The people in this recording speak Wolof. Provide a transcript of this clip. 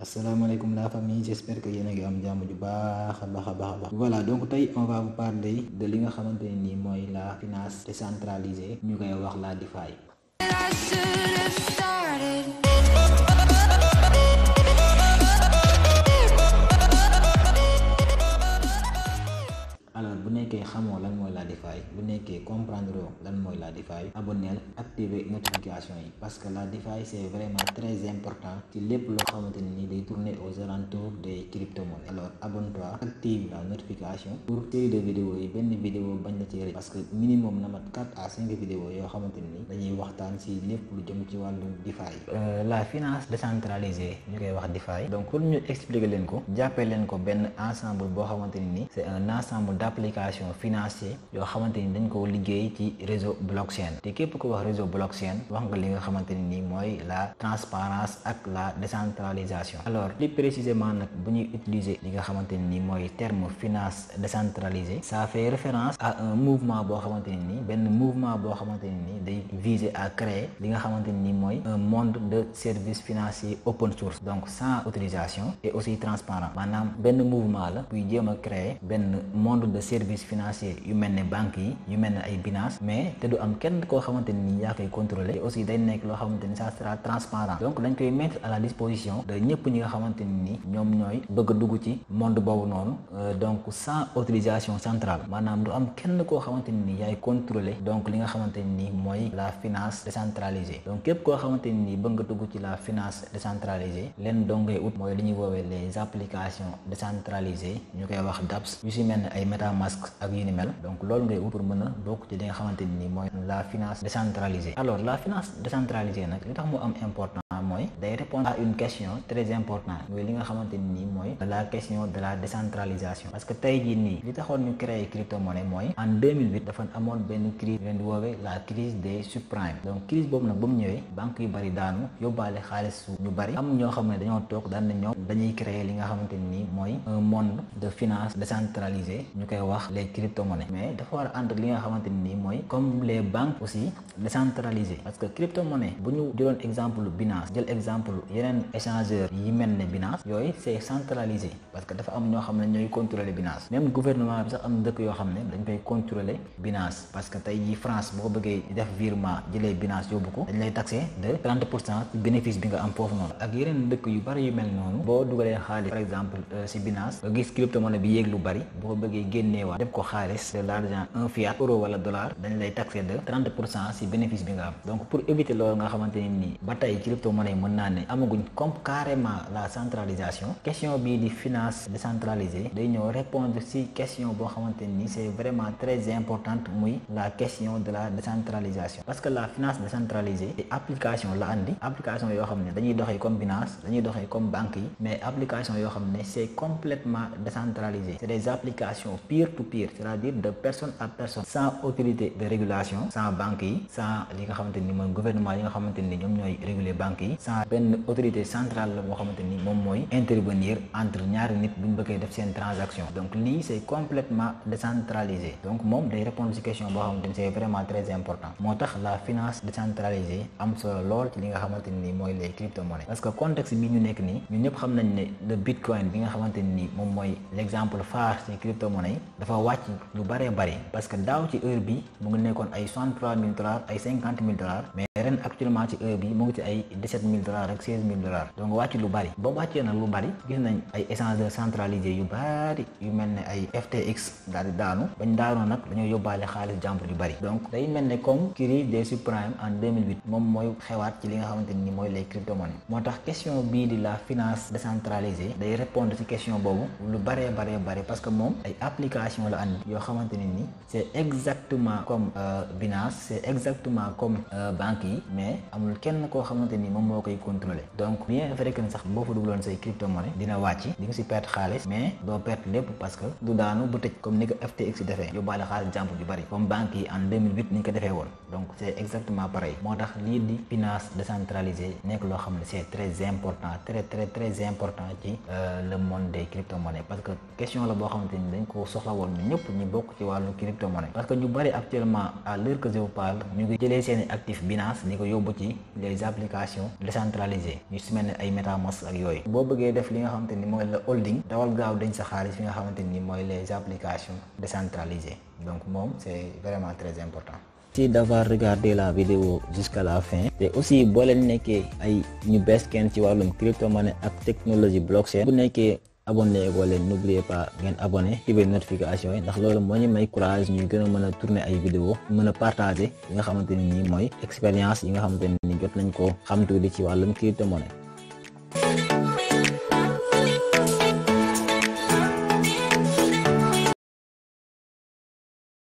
Asalaamaaleykum la famille, j'espère que yéen a ngi am jàmm ju baax a baax. Voilà, donc tey on va vous parler de li nga xamante ne nii mooy la finance décentralisée ñu koy wax la DeFi. Alors bu nekkee xamoo lan mooy la DeFi, bu nekkee comprendre lan mooy la DeFi, abonneel activer notification yi parce que la DeFi c'est vraiment très important ci lépp loo xamante ne nii day tourner aux alentours des crypto-monnaies. Alors abonne-toi, active la notification pour série de vidéos yi benn vidéo bañ la ci rëcc parce que minimum na mat 4 à 5 vidéos yoo xamante ne nii dañuy waxtaan ci lépp lu jëm ci wàllu DeFi. La finance décentralisée ñu koy wax DeFi, donc pour ñu expliquer leen ko jàppee leen ko benn ensemble boo xamante ne nii c'est un ensemble d'application financière yoo xamante ni dañ ko liggéey ci réseau blockchain te képp ko wax réseau blockchain wax nga li nga xamante ni nii mooy la transparence ak la décentralisation. Alors plus précisément nag bu ñuy utiliser li nga xamante ni nii mooy terme finance décentralisée, ça fait référence à un mouvement boo xamante ni nii benn mouvement boo xamante ni nii day viser à créer li nga xamante ni nii mooy un monde de services financiers open source, donc sans autorisation et aussi transparent. Maanaam benn mouvement la buy jéem a créer benn monde de services financiers yu mel ne banques yi yu mel ne ay Binance, mais te du am kenn koo xamante ni yaa koy contrôler, te aussi day nekk loo xamante ni ça sera transparent. Donc dañ koy mettre à la disposition de ñëpp ñi nga xamante ni ñoom ñooy bëgg a dugg ci monde boobu noonu, donc sans autorisation centrale, maanaam du am kenn koo xamante ni yaay contrôler donc li nga xamante ni mooy la finance décentralisée. Donc képp koo xamante ni bëgg nga dugg ci la finance décentralisée, leen dong ngay ut mooy li ñuy woowee les applications décentralisées ñu koy wax dApps yu si mel ne ay MetaMask ak yu ni mel. Donc loolu ngay ut pour mën a bokk ci li nga xamante ni mooy la finance décentralisée. Alors la finance décentralisée nag li tax mu am important mooy day répondre à une question très importante, mooy li nga xamante ni mooy la question de la décentralisation. Parce que tey jii nii li taxoon ñu créer crypto-monnaie mooy en 2008 dafa amoon benn crise leen di woowee la crise des subprimes. Donc crise boobu nag ba mu ñëwee banques yu bari daanu yóbbaale xaalis su ñu bari, am ñoo xam ne dañoo toog daan na ñoom dañuy créer li nga xamante ni mooy un monde de finance décentralisée ñu koy wax les crypto-monnaies. Mais dafa war a ànd ak li nga xamante ni mooy comme les banques aussi décentralisées, parce que crypto-monnaie bu ñu jëloon exemple Binance, jël exemple yeneen échangeurs yi mel ne Binance, yooyu c'est centralisé parce que dafa am ñoo xam ne ñooy contrôler Binance. Même gouvernement bi sax am dëkk yoo xam ne dañ koy contrôler Binance, parce que tey jii France boo ko bëggee def virement jëlee Binance yóbbu ko dañ lay taxé de 30% ci bénéfice bi nga am foofu noonu. Ak yeneen dëkk yu bari yu mel noonu, boo dugalee xaalis par exemple ci Binance nga gis crypto-monnaie bi yéeg lu bari, boo ko bëggee génneewaat def ko xaalis de l'argent un fiat euro wala dollar, dañ lay taxé de 30% ci bénéfice bi nga am. Donc pour éviter loolu nga xamante ni ba tey crypto-monnaie mën naa ne amaguñ comme carrément la centralisation, question bii di finance décentralisée day ñëw répondre ci question boo xamante ni c'est vraiment très importante, muy la question de la décentralisation. Parce que la finance décentralisée et application la andi, application yoo xam ne dañuy doxee comme Binance, dañuy doxee comme banque yi, mais application yoo xam ne c'est complètement décentralisé. C'est des applications peer-to-peer, c'est-à-dire de personne à personne, sans autorité de régulation, sans banque yi, sans li nga xamante ni mooy gouvernement yi nga xamante ni ñoom ñooy réguler banque yi, sans benn autorité centrale la boo xamante ni moom mooy intervenir entre ñaari nit buñ bëggee def seen transaction. Donc lii c'est complètement décentralisé. Donc moom day répondre ci question boo xamante ni c'est vraiment très important. Moo tax la finance décentralisée am solo lool ci li nga xamante ni mooy les crypto-monnaies, parce que contexte bi ñu nekk nii ñun ñëpp xam nañ ne le bitcoin bi nga xamante ni moom mooy l'exemple phare ci crypto-monnaie dafa wàcc lu bëree bëri, parce que daaw ci heure bi mu ngi nekkoon ay $63,000 ay $50,000, mais ren actuellement ci heure bi mu ngi ci ay $17,000 ak $16,000. Donc wàcc lu bari. ba wàccee nag lu bari gis nañ ay échangeurs centralisés yu bari yu mel ne ay FTX daal di daanu, bañ daanoo nag dañoo yóbbaale xaalis jàmbur yu bari. Donc day mel ne comme crise des subprimes en 2008 moom mooy xewaat ci li nga xamante ni mooy les crypto-monnaies. Moo tax question bii di la finance décentralisée day répondre ci question boobu lu bari parce que moom ay application la andi yoo xamante ni c'est exactement comme Binance, c'est exactement comme banque yi, mais amul kenn koo xamante ni moom moo koy contrôler. Donc bien vrai que sax boo fa dugaloon say crypto-monnaie dina wàcc, di nga ci perte xaalis, mais doo perte lépp parce que du daanu bu tëj comme ni ko FTX defee yóbbaale xaalis jàmbur yu bari comme banque yi en 2008 ni ñu ko defee woon. Donc c'est exactement pareil. Moo tax lii di finance décentralisée nekk loo xam ne c'est très important, très important ci le monde des crypto-monnaies, parce que question la boo xamante ni dañ ko soxla woon ñëpp ñu bokk ci wàllu crypto-monnaie. Parce que ñu bari actuellement à l'heure que je vous parle ñu ngi jëlee seeni actifs Binance di ko yóbbu ci les applications décentralisé ñu si mel ne ay MetaMask ak yooyu. boo bëggee def li nga xamante ni mooy la holding dawal gaaw dañ sa xaalis fi nga xamante ni mooy les applications décentralisées donc moom c'est vraiment très important. Merci d'avoir regardé la vidéo jusqu'à la fin te aussi boo leen nekkee ay ñu bees kenn ci wàllum crypto-monnaie ak technologie blockchain bu nekkee abonné ko leen n'oubliez pas ngeen abonné activer notification yi ndax loolu moo ñu may courage ñuy gën a mën a tourner ay vidéo mën a partager yi nga xamante ni mooy expérience yi nga xamante ni jot nañ ko xam tuuti ci wàllum crypto-monnaie.